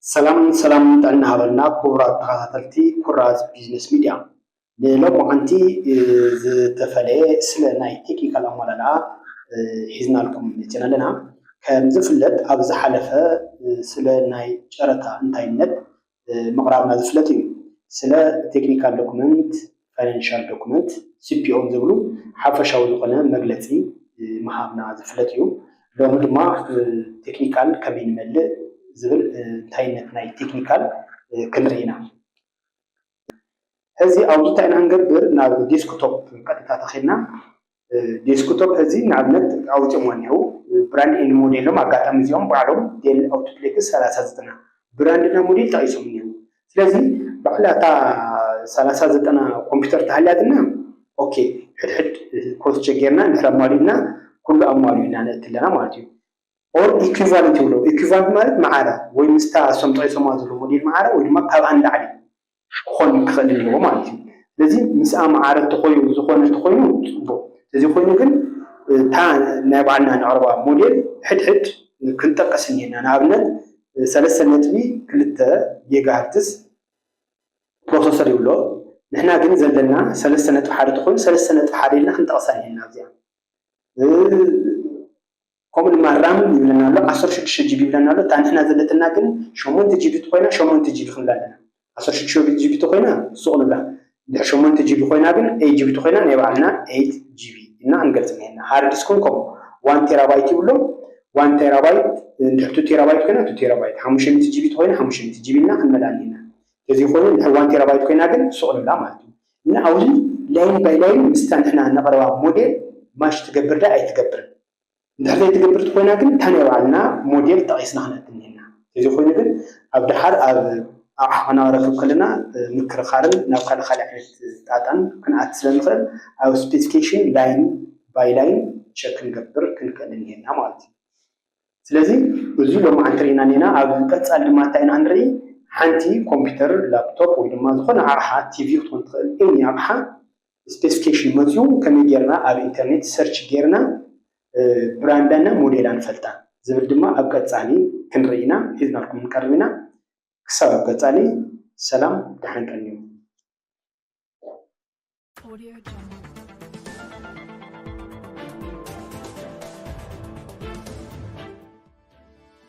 ሰላም ሰላም፣ ጥዕና ሃበልና ክቡራት ተኸታተልቲ ኩራዝ ቢዝነስ ሚድያ። ንሎማዓንቲ ዝተፈለየ ስለ ናይ ቴክኒካል ኣማላልኣ ሒዝናልኩም መፂና ኣለና። ከም ዝፍለጥ ኣብ ዝሓለፈ ስለ ናይ ጨረታ እንታይነት ምቕራብና ዝፍለጥ እዩ። ስለ ቴክኒካል ዶኩመንት፣ ፋይናንሻል ዶኩመንት፣ ሲፒኦ ዝብሉ ሓፈሻዊ ዝኾነ መግለፂ ምሃብና ዝፍለጥ እዩ። ሎሚ ድማ ቴክኒካል ከመይ ንመልእ ዝብል እንታይነት ናይ ቴክኒካል ክንርኢ ኢና። ሕዚ ኣብዚ እንታይ ኢና ክንገብር? ናብ ዴስክቶፕ ቀጥታ ተኺልና። ዴስክቶፕ ሕዚ ንኣብነት ኣውፂኦምዎ እኒሄው ብራንድ ኤንድ ሞዴሎም ኣጋጣሚ እዚኦም ባዕሎም ዴል ኣውቶፕሌክስ ሰላሳ ዘጠና ብራንድና ሞዴል ጠቒሶም እኒሄው። ስለዚ ባዕላ እታ ሰላሳ ዘጠና ኮምፒውተር ተሃልያትና ኦኬ፣ ሕድሕድ ኮስቸ ጌርና እንድሕር ኣማሊእና ኩሉ ኣማሊእና ነእቲ ኣለና ማለት እዩ። ኦር ኢኩቫለንት ይብሎ። ኢኩቫለንት ማለት መዓረ ወይ ምስታ እሶም ጠቒሶማ ዘሎ ሞዴል መዓረ ወይ ድማ ካብኣ ንላዕሊ ክኾን ክኽእል ኣለዎ ማለት እዩ። ስለዚ ምስኣ መዓረ እንተኾይኑ ዝኾነ እንተኾይኑ ፅቡቕ፣ እዚ ኮይኑ ግን እታ ናይ ባዕልና ነቕርባ ሞዴል ሕድሕድ ክንጠቅስ እኒሄና። ንኣብነት ሰለስተ ነጥቢ ክልተ ጌጋሃርትስ ፕሮሰሰር ይብሎ። ንሕና ግን ዘለና ሰለስተ ነጥቢ ሓደ ተኾይኑ ሰለስተ ነጥቢ ሓደ ኢልና ክንጠቕሳ እኒሄና። ኣብዚኣ ከምኡ ድማ ራም ይብለና ኣሎ፣ ዓሰርተ ሽዱሽተ ጂቢ ይብለና ኣሎ። እታ ንሕና ዘለትና ግን ሸሞንተ ጂቢ ተኾይና ሸሞንተ ጂቢ ክንብላ ኣለና። ዓሰርተ ሽዱሽተ ጂቢ ተኾይና ሱቕ ንብላ። እንድሕር ሸሞንተ ጂቢ ኮይና ግን ኤይት ጂቢ ተኾይና ናይ ባዕልና ኤይት ጂቢ እና ክንገልፅ እኒሄና። ሃርድ ዲስክን ከምኡ ዋን ቴራባይት ይብሎ። ዋን ቴራባይት እንድሕር ቱ ቴራባይት ኮይና ቱ ቴራባይት፣ ሓሙሽተ ሚእቲ ጂቢ ተኾይና ሓሙሽተ ሚእቲ ጂቢ እና ክንመልኣ እኒሄና። እዚ ኮይኑ እንድሕር ዋን ቴራባይት ኮይና ግን ሱቕ ንብላ ማለት እዩ። እና ኣብዚ ላይን ባይ ላይን ምስታ ንሕና ነቕርባ ሞዴል ማች ትገብር ዳ ኣይትገብርን? እንድሕር ዘይትገብር ተኾይና ግን እታ ናይ ባዕልና ሞዴል ጠቒስና ክነእቲ እኒሄና። እዚ ኮይኑ ግን ኣብ ደሓር ኣብ ኣቕሓ ክነቕርብ ከለና ምክርኻርን ናብ ካልእ ካልእ ዓይነት ጣጣን ክንኣቲ ስለ ንኽእል ኣብ ስፔሲፊኬሽን ላይን ባይ ላይን ቸክ ክንገብር ክንክእል እኒሄና ማለት እዩ። ስለዚ እዚ ሎማዓንቲ ርኢና እኒና። ኣብ ቀፃሊ ድማ እንታይ ኢና ክንርኢ? ሓንቲ ኮምፒውተር፣ ላፕቶፕ ወይ ድማ ዝኾነ ኣቕሓ፣ ቲቪ ክትኮን ትኽእል፣ ኤኒ ኣቕሓ ስፔሲፊኬሽን መፅዩ ከመይ ጌርና ኣብ ኢንተርኔት ሰርች ጌርና ብራንዳና ሞዴላ ንፈልጣ ዝብል ድማ ኣብ ቀፃሊ ክንርኢ ኢና፣ ሒዝናልኩም ንቀርብ ኢና። ክሳብ ኣብ ቀፃሊ ሰላም፣ ደሓን ቀንዩ።